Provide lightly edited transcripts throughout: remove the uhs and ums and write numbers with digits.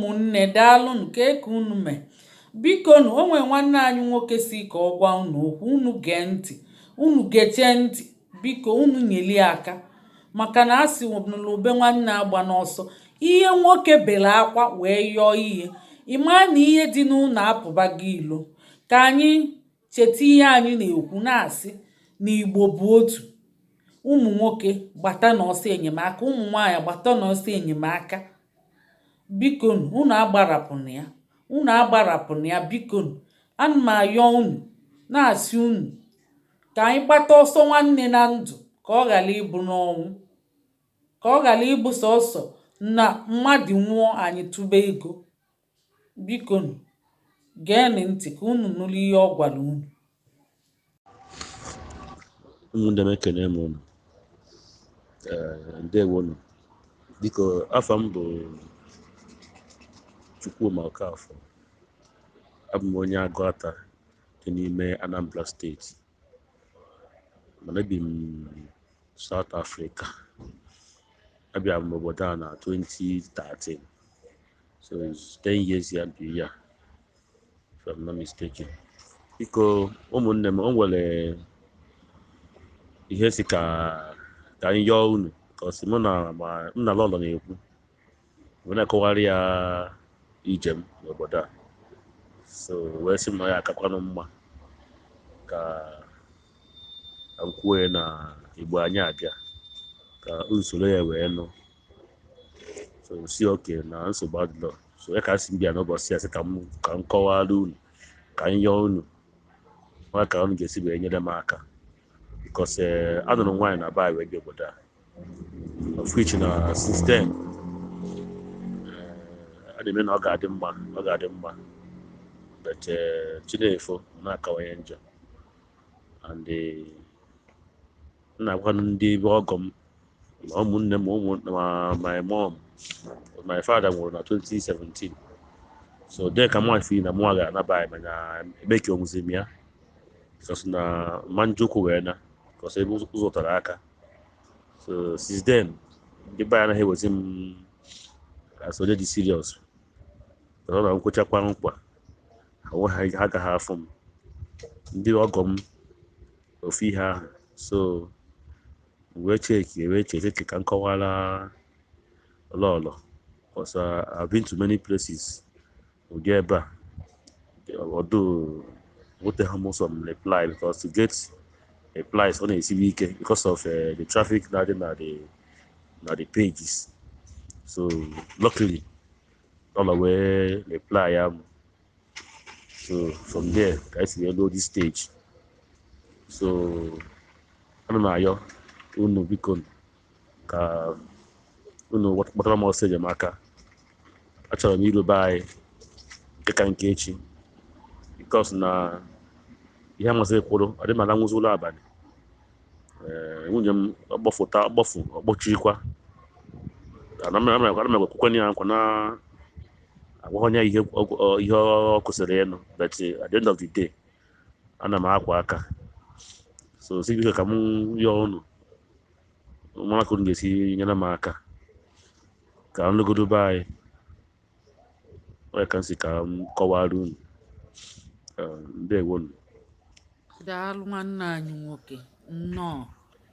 Ụmụnne, daalụnụ. Kee ka unu mee? Bikonu, o nwee nwanne anyị nwoke si ka ọ gwa unu okwu. Unu gee ntị, unu gechee ntị, biko. Unu nyelie aka, maka na a sị nụlụbe nwanne agba n'ọsọ. Ihe nwoke bere akwa wee yọọ ihe, ịmaa na ihe dị n'ụlọ apụbago ilo. Ka anyị cheta ihe anyị na-ekwu, na-asị na Igbo bụ otu. Ụmụ nwoke, gbata n'ọsọ enyemaka. Ụmụ nwaanyị, gbata n'ọsọ enyemaka. Bikonu, unu agbarapụna ya, unu agbarapụna ya. Bikonu, ana m ayọ unu, na-asị unu ka anyị gbata ọsọ nwanne na ndụ, ka ọ ghara ịbụ n'ọnwụ, ka ọ ghara ịbụ sọsọ na mmadụ nwụọ anyị tụba ego. Bikonu, geenụ ntị ka unu nụrụ ihe ọ gwara unu. Ụmụnne m, ekene m unu. Ee, ndewonu. Biko, afọ m bụ Chukwuma Okafọ. Abụ m onye Agụata dị n'ime Anambra Steeti, mana ebi m South Africa. Abịara m obodo a na 2013, so it's 10 years ya bi ya, if I'm not mistaken. Biko, ụmụnne m, o nwere ihe si ka anyị yọọ unu, ka ọ sị mụ na ma m na lọlọ na-ekwu, wee na-akọwara ya ije m n'obodo a, so wee sị m na ya akakwanụ mma ka m kwuo ya na Igbo anyị abịa ka usoro ya wee nụ. So si oke na nsogbu adịlọ. So ya ka a sị m bịa n'ụbọchị ya, sị ka m kọwara unu, ka m yọọ unu nwa, ka unu ga-esi wee nyere m aka, because anụrụ m nwaanyị na be anyị wee bịa obodo a, of which na since then a na-eme na ọ ga-adị mma, ọ ga-adị mma, but Chinefo na-akawanye njọ. And m na-agwanụ ndị be ọgọ m ma ụmụnne m, ụmụ ma my mom. My father nwụrụ na 2017, so dee ka mụ fi na mụ ga-anaba anyị, mana eme ka onwuzi m ya, because na mma njokwu wee na, because ebe ụzọ tara aka. So since then, ndị be anyị anaghị ewezi m as onye dị serious. Ọ na nkwechakwa nkwa ha, agaghị afụ m. Ndị ọgọ m, ofu ihe ahụ. So wee cheki, wee cheki ka m kọwara lọlọ, because I've been to many places ụdị ebe a, although nweteghị m some reply, because to get replies ọ na-esiwe ike because of the traffic na-adị na the pages. So luckily, lọlọ wee reply ya m. So from there ka anyị si wee ruo this stage. So ana m ayọ unu, biko, ka unu kpatara m ọsọ enyemaka. Achọrọ m iru be anyị, nke ka nke echi, because na ihe amasịrị kwụrụ ọ dị m ala nwụzi ụlọ abalị. Ee, nwunye m ọgbọfụta ọgbọfụ ọgbọchikwa. Ana m ekwekwe ya nkwa na agwaghị ya ihe ọ kwụsịrị ịnụ, but at the end of the day, ana m akwa aka. So si biko, ka m yọọ unu mara ka unu ga-esi nyere m aka ka m legodo be anyị. Ọ ka m si ka m kọwara unu. Ndewonu. Daalụ, nwanne anyị nwoke, nnọọ,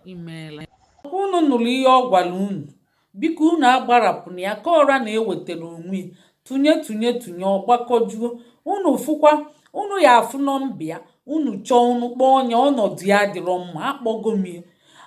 imeela. Unu nụrụ ihe ọ gwara unu. Biko, unu agbarapụna ya ka ọra na-ewetara onwe ya. Tụnye, tụnye, tụnye, ọgbakọjuo. Unu fụkwa, unu ya afụ nọmba ya. Unu chọọ, unu kpọọ ya. Ọnọdụ ya adịrọ mma. Akpọgo m ya,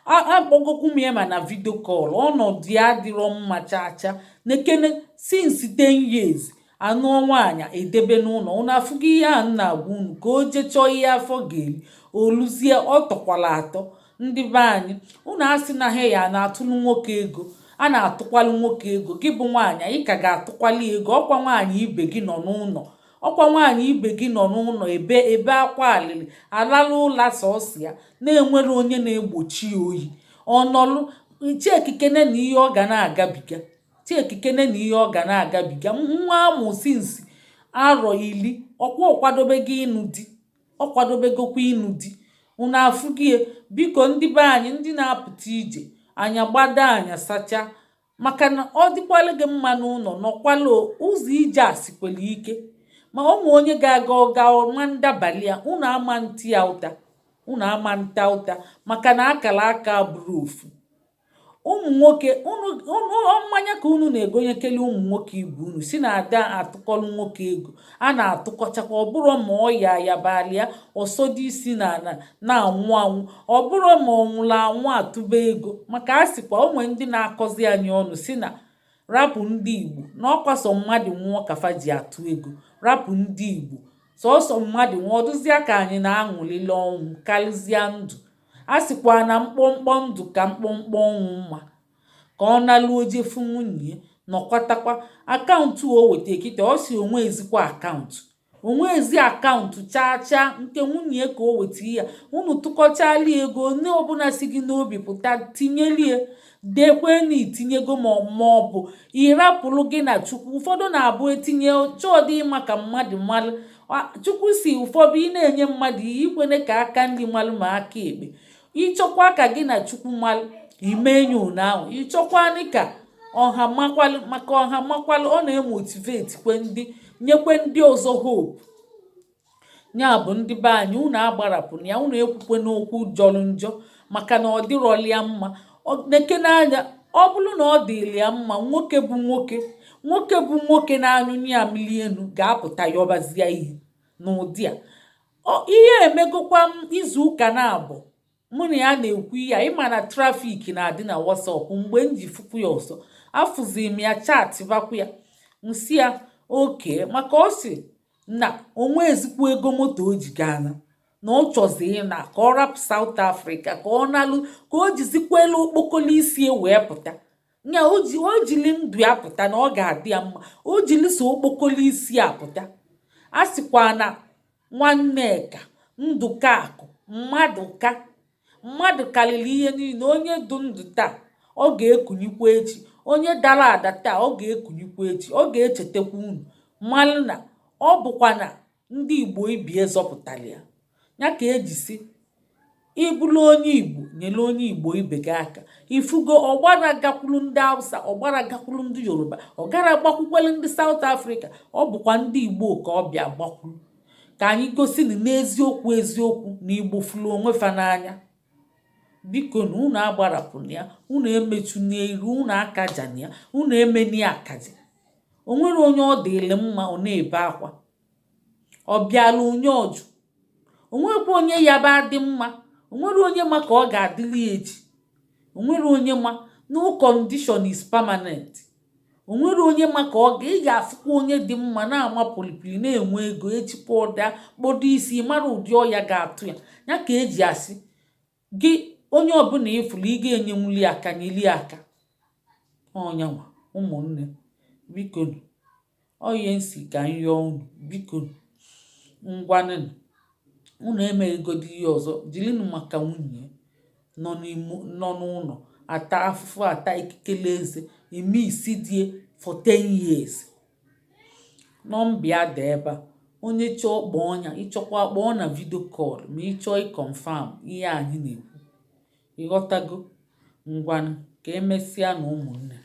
akpọgokwu m ya, ma na video call. Ọnọdụ ya adịrọ mma chaa chaa. Nekene, since 10 years, anụọ nwaanyị edebe n'ụlọ. Unu afụgo ihe a m na-agwa unu, ka o jee chọọ ihe afọ ga-eri, oluzie ọ tọkwala atọ. Ndị be anyị, unu asị na ha ya na-atụrụ nwoke ego, a na-atụkwalụ nwoke ego. Gị bụ nwaanyị, ị ka ga-atụkwali ego. Ọkwa nwaanyị ibe gị nọ n'ụlọ, ọkwa nwaanyị ibe gị nọ n'ụlọ ebe ebe akwa alịlị, alala ụla sọsọ ya, na-enwere onye na-egbochi ya oyi. Ọnọlụ chiekikene na ihe ọ ga na-agabiga, chiekikene na ihe ọ ga na-agabiga. Nwa amụ since arọ 10, ọkwa ọkwadobego ịnụ di, ọ kwadobegokwa ịnụ di. Unu afụgie? Biko, ndị be anyị, ndị na-apụta ije anya gbado anya sacha. Maka na ọ dịkwalụ gị mma n'ụlọ, nọkwalụ ụzọ ije a sikwara ike. Ma ụmụ onye ga-aga ọga ọma ndabali ya, unu ama ntị ya ụta, unu ama nta ụta, maka na akara aka bụrụ ofu. Ụmụ nwoke unu mmanya ka unu na-egonyekeli ụmụ nwoke ibe unu si na ada atụkọlụ nwoke ego a na-atụkọchakwa. Ọ bụrụ ma ọ ya yabalịa ọsọdị isi na ana na-anwụ anwụ, ọ bụrụ ma ọ nwụrụ anwụ atụba ego. Maka a sịkwa onwe ndị na-akọzi anyị ọnụ si na rapụ ndị Igbo na ọkwaso mmadụ nwụọ ka fa ji atụ ego. Rapụ ndị Igbo, sọsọ mmadụ nwụọ ọdụzịa ka anyị na-aṅụlili ọnwụ karịzịa ndụ. A sịkwa na mkpọmkpọ ndụ ka mkpọmkpọ ọnwụ mma. Ka ọ naluo jefu nwunye nọkwatakwa. Akaụntụ o weta kịta, ọ si onwe ezikwa akaụntụ, onwe ezi akaụntụ chaa chaa nke nwunye ka o weta ya. Unu tụkọchala ego onye ọbụla si gị n'obi pụta tinyelie, dekwe na itinyego, ma ọ bụ ịrapụrụ gị na Chukwu. Ụfọdụ na-abụ etinye chọọdị ịma ka mmadụ malụ Chukwu si. Ụfọdụ ị na-enye mmadụ ihe, ikwene ka aka nri malụ ma aka ekpe. Ịchọkwa ka gị na Chukwu malụ, ime enyi unu ahụ. Ịchọkwanị ka ọha makwalụ, maka ọha makwalụ, ọ na-emotivate kwe ndị nyekwe ndị ọzọ hope. Ya bụ, ndị be anyị, unu agbarapụ ya, unu ekwukwe n'okwu jọrọ njọ, maka na ọ dịrọli ya mma. Neke n'anya, ọ bụrụ na ọ dịrị ya mma, nwoke bụ nwoke, nwoke bụ nwoke na-anyụ ya mmiri elu ga-apụta yọbazie ihe n'ụdị a. Ihe emegokwa m izu ụka na-abụ mụ na ya na-ekwu ihe a. Ịma na traffic na-adị na WhatsApp. Mgbe m ji fụkwu ya ọzọ, afụzi m ya, chat bakwu ya, nsị ya oke, maka ọ sị na onwe ezikwu ego moto o ji gaa, na ọ chọzi ịna ka ọ rapụ South Africa, ka ọ nalụ, ka o jizikwelu okpokolo isi wee pụta. Nya o jili ndụ ya pụta na ọ ga-adị ya mma. O jili so okpokolo isi a pụta. A sịkwa na Nwanneka Ndụka akụ mmadụ ka mmadụ karịrị ihe niile. Onye du ndụ taa, ọ ga-ekunyikwa echi. Onye dara ada taa, ọ ga-ekunyikwa echi. Ọ ga-echetakwa unu, mmalụ na ọ bụkwa na ndị Igbo ibie zọpụtara ya. Ya ka eji si ịbụrụ onye Igbo, nyere onye Igbo ibe gị aka. Ifugo ọgbara gakwuru ndị Hausa, ọgbara gakwuru ndị Yoruba, ọgara gbakwukwere ndị South Africa, ọ bụkwa ndị Igbo ka ọ bịa gbakwuru. Ka anyị gosi na n'eziokwu eziokwu na Igbo fụrụ onwe fa n'anya. Biko na unu agbarapụna ya, unu emechu iru, unu akajana ya, unu emeni akaja. O nwere onye ọ dịrị mma ọ na-ebe akwa, ọ bịala onye ọjụ. Onwekwa onye ya ba adị mma, onwere onye ma ka ọ ga-adịrị ya echi. Onwere onye ma. No condition is permanent. Onwere onye ma ka ọ ga. Ị ga-afụkwa onye dị mma na-ama polipoli, na-enwe ego, echikwa ọda kpodo isi, mara ụdị ọya ga-atụ ya. Ya ka eji asị gị, onye ọbụla ịfụrụ ị ga-enyenwuli aka, nyeli aka ọnyanwa. Ụmụnne, biko, oye nsi ka m yọọ unu, biko, ngwanụnụ, unu emeghegodi ihe ọzọ, jirinụ maka nwunye nọ n'ime nọ n'ụlọ ata afụfụ, ata ikikere eze, eme isi die for 10 years. Nọmba ya dị ebe a. Onye chọọ, kpọọ ya. Ịchọkwa, kpọọ na video call ma ị chọọ ịconfirm ihe anyị na-ekwu. Ịghọtago? Ngwanụ, ka emesịa na ụmụnne.